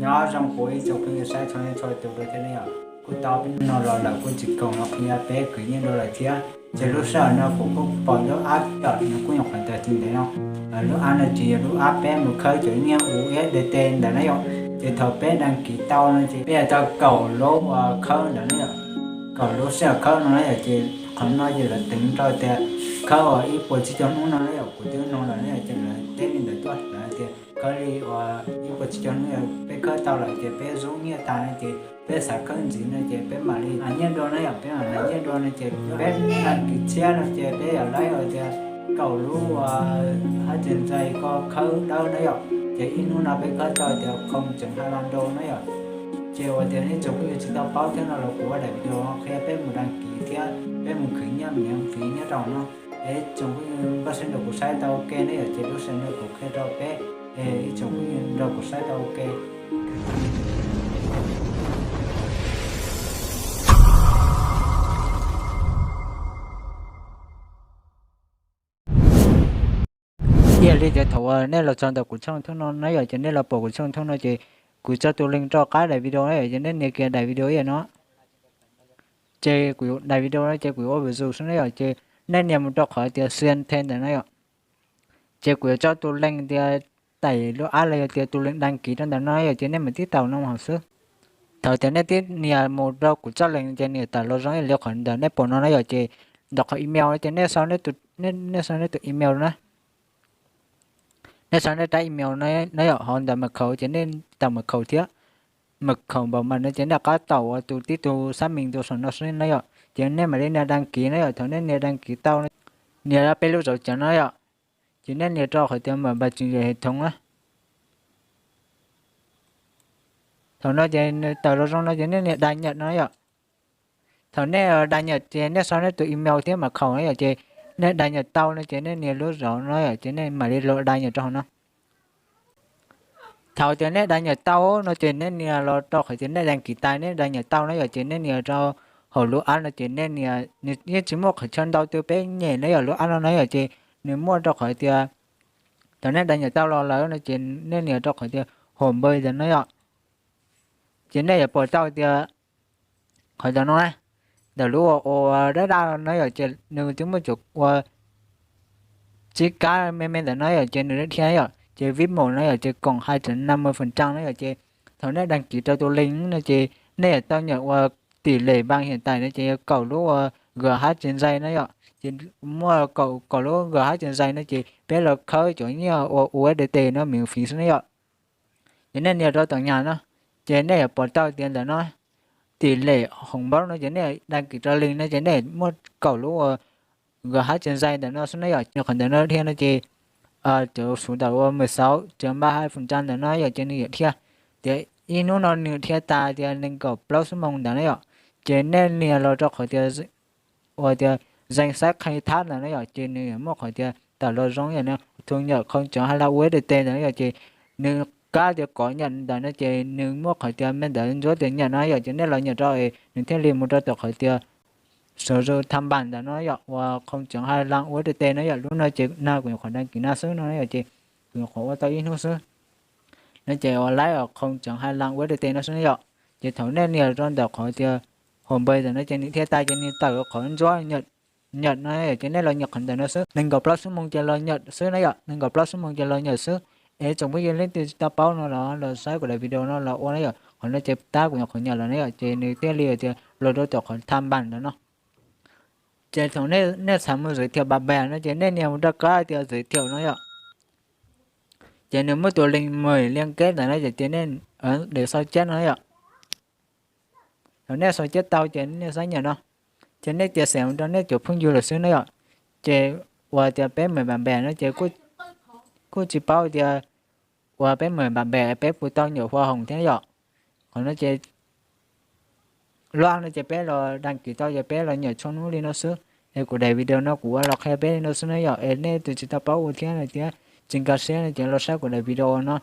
Nyob zoo kuv ib tsoom phooj ywg saib txhua leej txhua tus dua thiab ne yom. Kuj tau peb hnub no los lawm kuj tsis koom los qhia peb khwv nyiaj dua lawm thiab. Ces lub sij hawm no kuv kuj pom lub app yom, nws kuj nyuam qhuav tawm tsis ntev no. Lub app no ces yog lub app peb mus khawb cov nyiaj U S D T ntawd na yom. Ces thaum peb đăng ký tau no ces peb yuav tau kaum lub khawb ntawd na yom. Kaum lub sij hawm khawb no na yom, ces qhov no ces lawv teev rau tias khawb ua ib puas tsib caug hnub no na yom, kuv twb nug lawm na yom, ces lawv teb li ntawd tuaj, lawv tias khawb li ua ib puas tsib caug hnub yom, peb khawb tau lawm ces peb zub nyiaj tas no ces peb xav khawb ntxiv no ces peb mam li hnav nyiaj dua na yom, peb mam hnav nyiaj dua no ces peb đăng ký tshiab no ces peb yam laib tias kaum lub hab tsis ntxais ko khawb dawb na yom, ces ib hnub no peb khawb tau tias khoom tseem hais las dua na yom. Ces ua tias nej tsoom phooj ywg tsis tau paub thiab no los kuv ua daim video qhia peb mus đăng ký thiab peb mus khwv nyiaj miễn phí nyob rau no. Es tsoom phooj ywg npaj siab nrog kuv saib tau ua ke ne yom, ces lub sij hawm no kuv qhia rau peb, es ib tsoom phooj ywg nrog kuv saib tau ua ke. Ib yam li tias thaum uas nej los txog ntawm kuv tshooj YouTube no na yom, ces nej los pom kuv tshooj YouTube no ces kuv tso tus link rau qab daim video na yom, ces nej nias kiag daim video ib yam no. Ces kuv daim video no ces kuv yuav ua vis dua xwb na yom, ces nej nias mus rau qhov tias send thêm ntawm no yom. Ces kuv yuav tso tus link tias tải lub app los yog tias tus link đăng ký rau ntawm no yom, ces nej mam tib taus no hauv xwb. Thaum tias nej tib nias mus rau kuv txoj link ces nws tawm los zoo ib yam li qhov ntawm nej pom no na yom, ces ntawm qhov email no ces nej sau nej tus email na. Nej sau nej rab email na yom, hauv ntawm mật khẩu ces nej tau mật khẩu thiab. Mật khẩu bảo mật no ces nej rov qab tau ua tus tib tug xác minh tus saum no xwb na yom, ces nej mam li nias đăng ký na yom. Thaum nej nias đăng ký tau, nias rau peb lub zauv cawv no yom, ces nej nias rau qhov tias mở và trình duyệt hệ thống na. Thaum no ces nws tawm los zoo no ces nej nias đăng nhập no yom. Thaum nej đăng nhập ces nej sau nej tus email thiab mật khẩu na yom, ces nej đăng nhập tau no ces nej nias lub zauv no yom, ces nej mam li los đăng nhập rau hauv no. Thaum tias nej đăng nhập tau no ces nej nias los rau qhov tias nej đăng ký tài, nej đăng nhập tau na yom, ces nej nias rau hauv lub app no ces nej nias, nws yeej tsis muaj qhov chaw ntau twg peb nyem na yom, lub app no na yom, ces nws muaj rau qhov tias thaum nej đăng nhập tau los lawm no ces nej nias rau qhov tias hồ sơ ntawm no yom. Ces nej yuav pom tau tias qhov ntawm no na, ntawm lub ua ua daj daj no yom, ces nws twb muaj cov ua tsib kab me me ntawm no yom, ces nws dhia yom, ces VIP một no yom, ces cộng hai trăm năm mươi phần trăm no yom, ces thaum nej đăng ký rau tus link no ces nej yuav tau nhận ua tỷ lệ vàng hiện tại no ces yog kaum lub ua G H trên giây no yom, ces muaj kaum lub G H trên giây no ces peb los khawb cov nyiaj ua U S D T no miễn phí xwb na yom. Ces nej nias rau tom nyab no, ces nej yuav pom tau tias ntawm no tỷ lệ hồng bao no ces nej đăng ký rau link no ces nej muaj kaum lub ua G H trên giây ntawm no xwb na yom. Qhov ntawm no dhia no ces cov số ntawm ua mười sáu chấm ba hai phần trăm ntawm no yom, ces nws yuav dhia tias ib hnub no nws dhia tas tias nees nkaum plaub xuab moos ntawd na yom. Ces nej nias los rau qhov tias ua tias danh sách khai thác ntawm no yom, ces nws yuav muaj qhov tias tawm los zoo yom, thu nhập không chấm hai lăm U S D T ntawm no yom, ces nws kab tias có nhận ntawm no ces nws muaj qhov tias me ntawd ntsuab tias nhận no yom, ces nej los nhận rau es nws thiaj li mus rau tom qhov tias số dư tham bản ntawm no yom, ua không chấm hai lăm U S D T no yom. Lub no ces nag kuv nyuam qhuav đăng ký no xwb no yom, ces kuv nyuam qhuav ua tau ib hnub xwb no ces ua laiv không chấm hai lăm U S D T no xwb no yom. Ces thaum nej nias rau ntawm qhov tias hồ sơ ntawm no ces nws dhia tas ces nws tawm qhov ntsuab nhận no yom, ces nej los nhận qhov ntawm no xwb, nees nkaum plaub xuab moos ces los nhận xwb na yom, nees nkaum plaub xuab moos ces los nhận xwb. Es tsoom phooj ywg leej twg tsis tau paub no los los saib kuv daim video no los ua na yom, qhov no ces tab kuv nyuam qhuav nhận los na yom, ces nws thiaj li tias los rau tom qhov tham bản ntawm no. Ces thaum nej xav mus giới thiệu bạn bè no ces nej nias mus rau qab tias giới thiệu no yom. Ces nws muaj tus link mời liên kết ntawm no ces nej để sau chép no yom. Thaum nej sau chép tau ces nej xab nyam no, ces nej cia xem mus rau nej cov phooj ywg lawm xwb na yom. Ces ua tias peb mời bạn bè no ces kuj tsis paub tias ua peb mời bạn bè peb puas tau nhận hoa hồng thiab yom. Qhov no ces lub app no ces peb los đăng ký tau ces peb los nhận tshooj hnub li no xwb. Es kuv daim video no kuv ua los qhia peb li no xwb na yom, es nej tus tsis tau paub ua thiab no thiab tsis nkag siab no ces los saib kuv daim video no.